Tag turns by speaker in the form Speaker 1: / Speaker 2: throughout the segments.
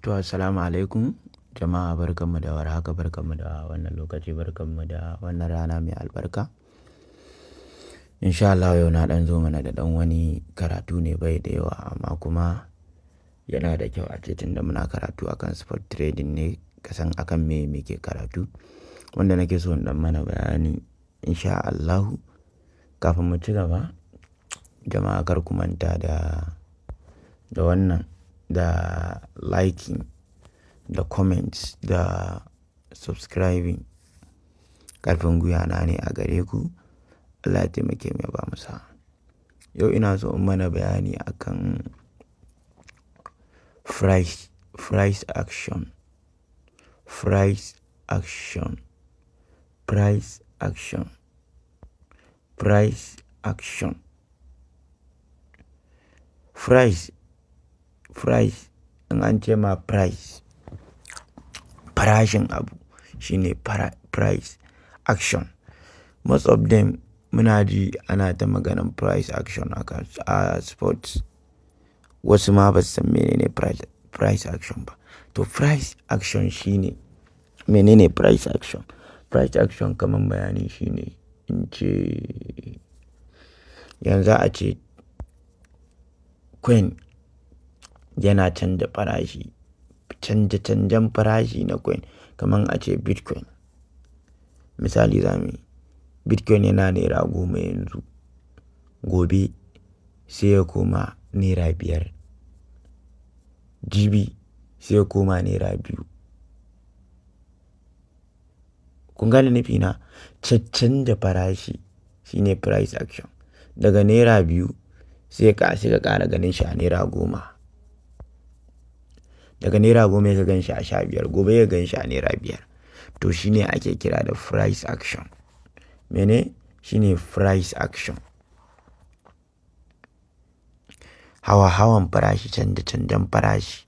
Speaker 1: To, assalamu alaikum jama'a, barkanmu da warhaka, barkanmu da wannan lokaci, barkanmu da wannan rana mai albarka. Insha Allah yau na ɗan zo mana da ɗan wani karatu ne, bai da yawa, amma kuma yana da kyau a ce tunda muna karatu akan spot trading ne, ka san akan me muke karatu. Wanda nake so in ɗan mana bayani insha Allahu. Kafin mu ci gaba, jama'a, kar ku manta da wannan, da liking, da comments, da subscribing. Ƙarfin gwiwa na ne a gare ku. Allah ya taimake mu, ya ba mu sa'a. Yau ina so in mana bayani akan price action, price action, price action, price action. Price, price, in an ce ma price, farashin abu shine price action. Most of them muna ji ana ta maganan price action a sports. Wasu ma ba su san menene price action ba. To, price action shine menene price action? Price action kaman bayani shine in ce yanzu a ce coin yana canza farashi, canje-canjen farashi na coin, kaman a ce Bitcoin. Misali zamuyi, Bitcoin yana ₦10 yanzu, gobe sai ya koma ₦5, jibi sai ya koma ₦2. Kun gane nufina? Caccanja farashi shine price action. Daga ₦2 sai ka ƙara ganin shi a ₦10. Daga ₦10 sai ka gan shi a 15, gobe ka gan shi a ₦5. To, shine ake kira da price action. Mene? Shine price action. Hawa-hawan farashi, canje-canjen farashi.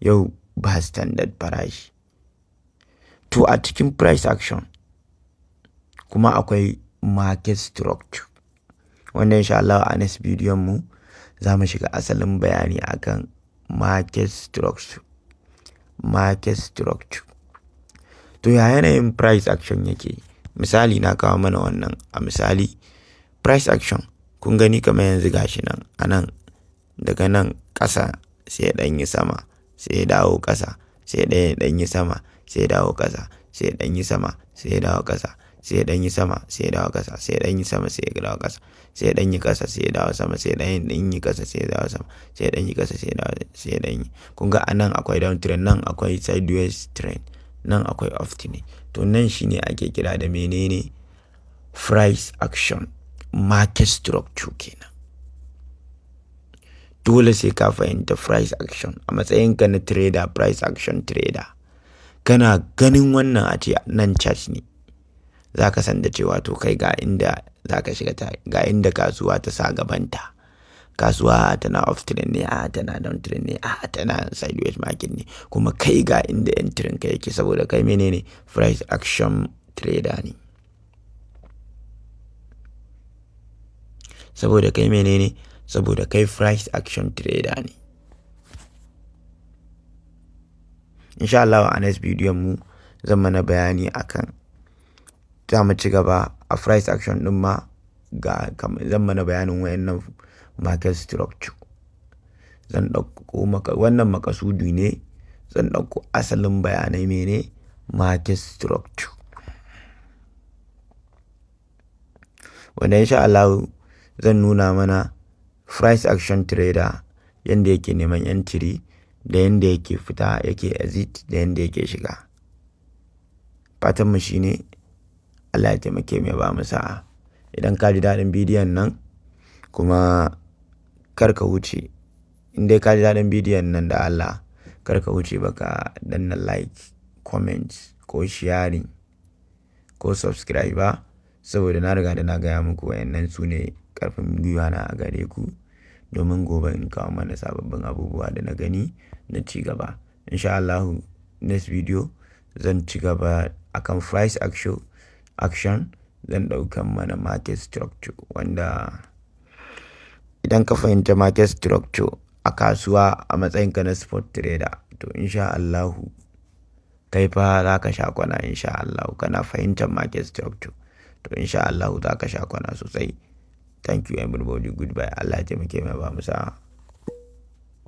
Speaker 1: Yau ba standard farashi. To, a cikin price action kuma akwai market structure. Wanda insha Allah a next bidiyon mu za mu shiga asalin bayani akan market structure. Market structure. To, ya yanayin price action yake? Misali na kawo mana wannan a misali price action, kun gani kamar yanzu gashi nan a nan, daga nan ƙasa sai ya ɗan yi sama, sai ya dawo ƙasa, sai ya ɗan yi sama, sai ya dawo ƙasa, sai ya ɗan yi sama, sai ya dawo ƙasa, sai ya ɗan yi sama, sai ya dawo ƙasa, sai ya ɗan yi sama, sai ya dawo ƙasa, sai ya ɗan yi ƙasa, sai ya dawo sama, sai ya ɗan yi ƙasa, sai ya dawo sama, sai ya ɗan yi ƙasa, sai ya dawo, sai ya ɗan yi. Kun ga a nan akwai down trend, nan akwai sideways trend, nan akwai up trend. To, nan shine ake kira da menene? Price action, market structure kenan. Dole sai ka fahimta price action a matsayinka na trader, price action trader. Kana ganin wannan, a ce nan chart ne, za ka san da cewa to kai ga inda za ka shiga, ga inda kasuwa ta sa gabanta. Kasuwa tana up trend ne, a tana down trend ne, a tana sideways market ne. Kuma kai ga inda entry ka yake, saboda kai menene? Price action trader ne. Saboda kai menene? Saboda kai price action trader ne. Insha Allah a next bidiyon mu zan mana bayani akan, za mu ci gaba a price action ɗin ma, ga zan mana bayanin wayannan market structure. Zan ɗauko maka wannan makasudi ne, zan ɗauko asalin bayanai mene market structure. Wanda insha Allahu zan nuna mana price action trader yanda yake neman entry, da yanda yake fita, yake exit, da yanda yake shiga. Fatan mu shine Allah ya taimake mu, ya ba mu sa'a. Idan ka ji daɗin bidiyon nan kuma kar ka wuce, in dai ka ji daɗin bidiyon nan, da Allah kar ka wuce baka danna like, comment ko sharing ko subscribe ba, saboda na riga da na gaya muku wayannan su ne ƙarfin gwiwa na a gare ku domin gobe in kawo mana sababbin abubuwa da na gani na ci gaba. Insha Allahu next video zan ci gaba akan price action, zan ɗaukan mana market structure, wanda idan ka fahimta market structure a kasuwa a matsayinka na spot trader, To, insha Allahu kai fa za ka sha kwana. Insha Allahu kana fahimtar market structure, to insha Allahu za ka sha kwana sosai. Thank you, everybody. Goodbye. Allah ya taimake mu, ya ba mu sa'a.